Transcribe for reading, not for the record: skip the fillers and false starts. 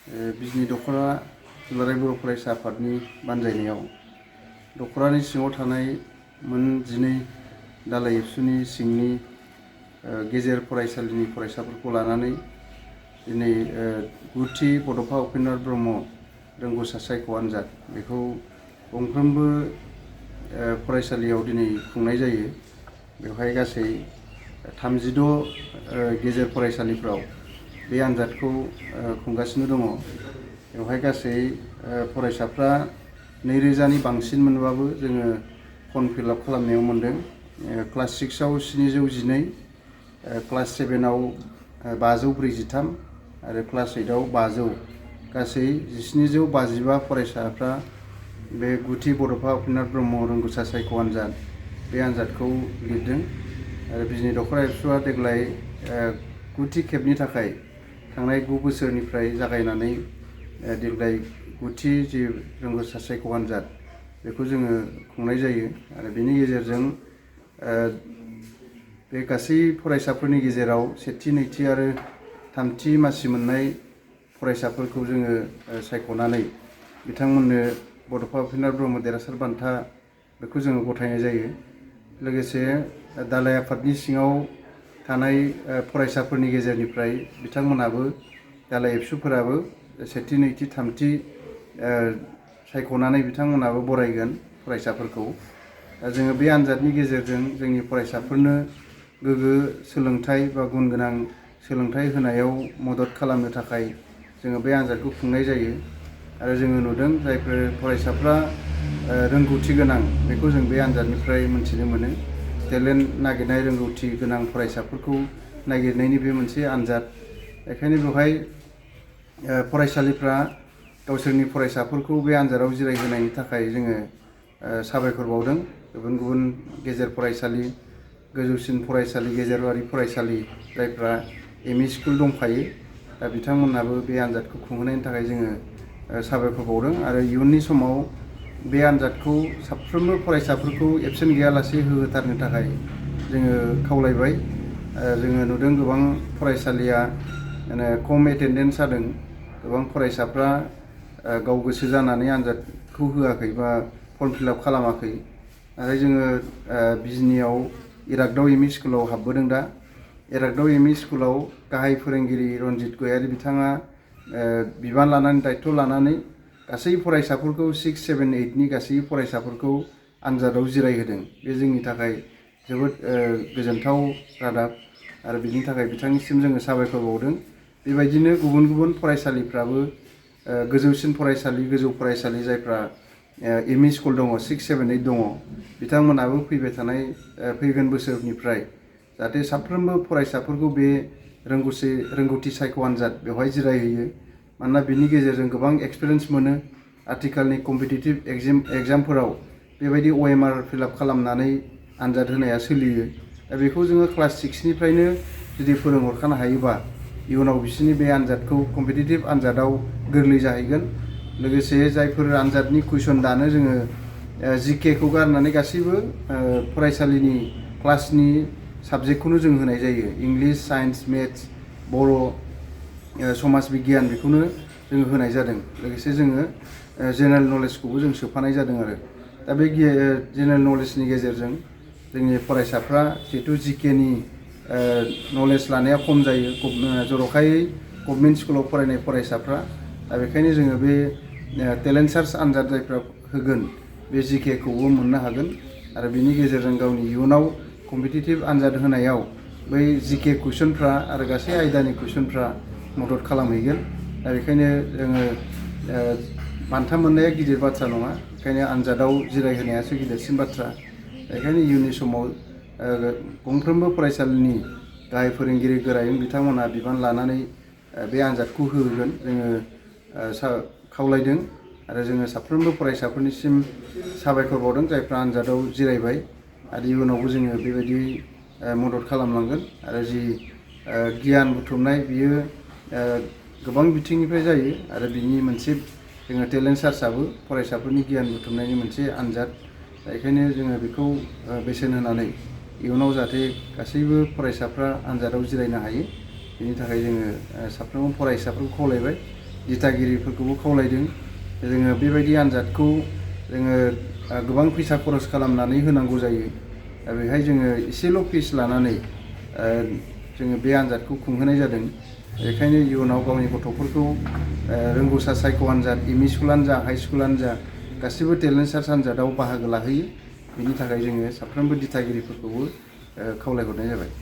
बिजनि दख'रा दुलाराय बर' फरायसा आफादनि बानजायनायाव दख'रानि सिङाव थानाय मोन 12 दालाइ एबसुनि सिंनि गेजेर फरायसालिनि फरायसाफोरखौ लानानै दिनै गुथि बड'फा उपेन्द्र ब्रह्म रोंगौसा सायख' आनजाद बेखौ गंफ्रोमबो फरायसालियाव दिनै खुंनाय जायो। बेवहाय गासै 36 गेजेर फरायसालिफ्राव बे आनजादखौ खुंगासिनो दङ। बेवहाय गासै फरायसाफ्रा 2000 नि बांसिन मोनबाबो जोङो फर्म फिलआप खालामनायाव मोनदों। क्लास 6 आव 712, क्लास 7 आव 543 आरो क्लास 8 आव 500, गासै 1755 फरायसाफ्रा बे गुथि बड'फा उपेन्द्र ब्रह्म रोंगौसा सायख' आनजाद बे आनजादखौ लिरदों। आरो बिजनि दख'रा एबसुआ देग्लाय गुथि खेबनि थाखाय थांनाय 9 बोसोरनिफ्राय जागायनानै देग्लाय गुथि जि रोंगौसा सायख' आनजाद बेखौ जोङो खुंनाय जायो। आरो बेनि गेजेरजों बे गासै फरायसाफोरनि गेजेराव सेथि, नैथि आरो थामथि मासि मोननाय फरायसाफोरखौ जोङो सायख'नानै बिथांमोननो बड'फा उपेन्द्र ब्रह्म देरहासार बान्था बेखौ जोङो गथायनाय जायो। लोगोसे दालाइ आफादनि सिङाव थानाय फरायसाफोरनि गेजेरनिफ्राय बिथांमोनाबो दालाइ एबसुफोराबो सेथि, नैथि, थामथि सायख'नानै बिथांमोनाबो बरायगोन फरायसाफोरखौ। जोङो बे आनजादनि गेजेरजों जोंनि फरायसाफोरनो गोग्गो सोलोंथाइ बा गुन गोनां सोलोंथाइ होनायाव मदद खालामनो थाखाय जोङो बे आनजादखौ खुंनाय जायो। आरो जोङो नुदों जायफोर फरायसाफ्रा रोंगौथि गोनां बेखौ जों बे आनजादनिफ्राय मोनथिनो मोनो। टेलेन्ट नागिरनाय रोंगौथि गोनां फरायसाफोरखौ नागिरनायनि बे मोनसे आनजाद। बेखायनो बेवहाय फरायसालिफ्रा गावसोरनि फरायसाफोरखौ बे आनजादाव जिरायहोनायनि थाखाय जोङो साबायखर बावदों। गुबुन गुबुन गेजेर फरायसालि, गोजौसिन फरायसालि, गेजेरारि फरायसालि जायफ्रा एमइ स्कुल दंखायो दा बिथांमोनहाबो बे आनजादखौ खुंहोनायनि थाखाय जोङो साबायखर बावदों। आरो इयुननि समाव बे आनजादखौ साफ्रोमबो फरायसाफोरखौ एबसेन्ट गैयालासे होथारनो थाखाय जोङो खावलायबाय। जोङो नुदों गोबां फरायसालिया खम एटेन्डेन्स जादों। गोबां फरायसाफ्रा गाव गोसो जानानै आनजादखौ होआखै बा फर्म फिलआप खालामाखै। आरो जोङो बिजनियाव इरागदाव एमइ स्कुलाव हाबबोदों दा। इरागदाव एमइ स्कुलाव गाहाय फोरोंगिरि रनजित गयारि बिथाङा बिबान लानानै दायथ' लानानै गासै फरायसाफोरखौ 6, 7, 8 नि गासै फरायसाफोरखौ आनजादाव जिरायहोदों। बे जोंनि थाखाय जोबोद गोजोनथाव रादाब। आरो बिनि थाखाय बिथांनिसिम जोङो साबायखर बावदों। बेबायदिनो गुबुन गुबुन फरायसालिफ्राबो गोजौसिन फरायसालि, गोजौ फरायसालि जायफ्रा एमइ स्कुल दङ, 6, 7, 8 दङ, बिथांमोनाबो फैगोन बोसोरनिफ्राय जाहाथे साफ्रोमबो फरायसाफोरखौ बे रोंगौथि सायख' आनजाद बेवहाय जिरायहोयो। मानोना बिनि गेजेरजों गोबां एक्सपिरियेन्स मोनो। आथिखालनि कम्पिटिटिभ एग्जामफोराव बेबायदि OMR फिलआप खालामनानै आनजाद होनाया सोलियो। दा बेखौ जोङो क्लास 6 निफ्रायनो जुदि फोरोंहरखानो हायोबा इयुनाव बिसोरनि बे आनजादखौ कम्पिटिटिभ आनजादाव गोरलै जाहैगोन। लोगोसे जायफोर आनजादनि कुइसन दानो जोङो GK खौ गारनानै गासैबो फरायसालिनि क्लासनि साबजेक्टखौनो जों होनाय जायो। इंलिश, साइन्स, मेथ्स, बर', समाज बिगियान बेखौनो जोङो होनाय जादों। लोगोसे जोङो जेनेरेल नलेजखौबो जों सोफानाय जादों आरो। दा बे जेनेरेल नलेजनि गेजेरजों जोंनि फरायसाफ्रा जिहेथु GK नि नलेज लानाया खम जायो, जर'खायै गभर्नमेन्ट स्कुलाव फरायनाय फरायसाफ्रा। दा बेखायनो जोङो बे टेलेन्ट सार्च आनजाद जायफ्रा होगोन बे GK खौबो मोननो हागोन। आरो बिनि गेजेरजों गावनि इयुनाव कम्पिटिटिभ आनजाद होनायाव बै GK कुइसनफ्रा आरो गासै आयदानि कुइसनफ्रा मदद खालामहैगोन। दा बेखायनो जोङो बान्था मोननाया गिदिर बाथ्रा नङा, बेखायनो आनजादाव जिरायहोनायासो गिदिरसिन बाथ्रा। बेखायनो इयुननि समाव गंफ्रोमबो फरायसालिनि गाहाय फोरोंगिरि गोरायुं बिथांमोनहा बिबान लानानै बे आनजादखौ होगोन जोङो खावलायदों। आरो जोङो साफ्रोमबो फरायसाफोरनिसिम साबायखर बावदों जायफ्रा आनजादाव जिरायबाय। आरो इयुनावबो जोङो बेबायदि मदद खालामलांगोन। आरो जि गियान बुथुमनाय बियो गोबां बिथिंनिफ्राय जायो। आरो बिनि मोनसे जोङो टेलेन्ट सार्चआबो फरायसाफोरनि गियान बुथुमनायनि मोनसे आनजाद। बेखायनो जोङो बेखौ बेसेन होनानै इयुनाव जाहाथे गासैबो फरायसाफ्रा आनजादाव जिरायनो हायो, बेनि थाखाय जोङो साफ्रोमबो फरायसाफोरखौ खावलायबाय। दिथागिरिफोरखौबो खावलायदों जोङो बेबायदि आनजादखौ जोङो गोबां फैसा खरस खालामनानै होनांगौ जायो बेहाय जोङो एसेल' फिस लानानै जोङो बे आनजादखौ खुंहोनाय जादों बेखायनो इयुनाव गावनि गथ'फोरखौ रोंगौसा सायख' आनजाद एम इ स्कुलानो जा हाइ स्कुलानो जा गासिबो टेलेन्ट सार्च आनजादाव बाहागो लाहैयो बिनि थाखाय जोङो साफ्रोमबो दिथागिरिफोरखौबो खावलायहरनाय जाबाय।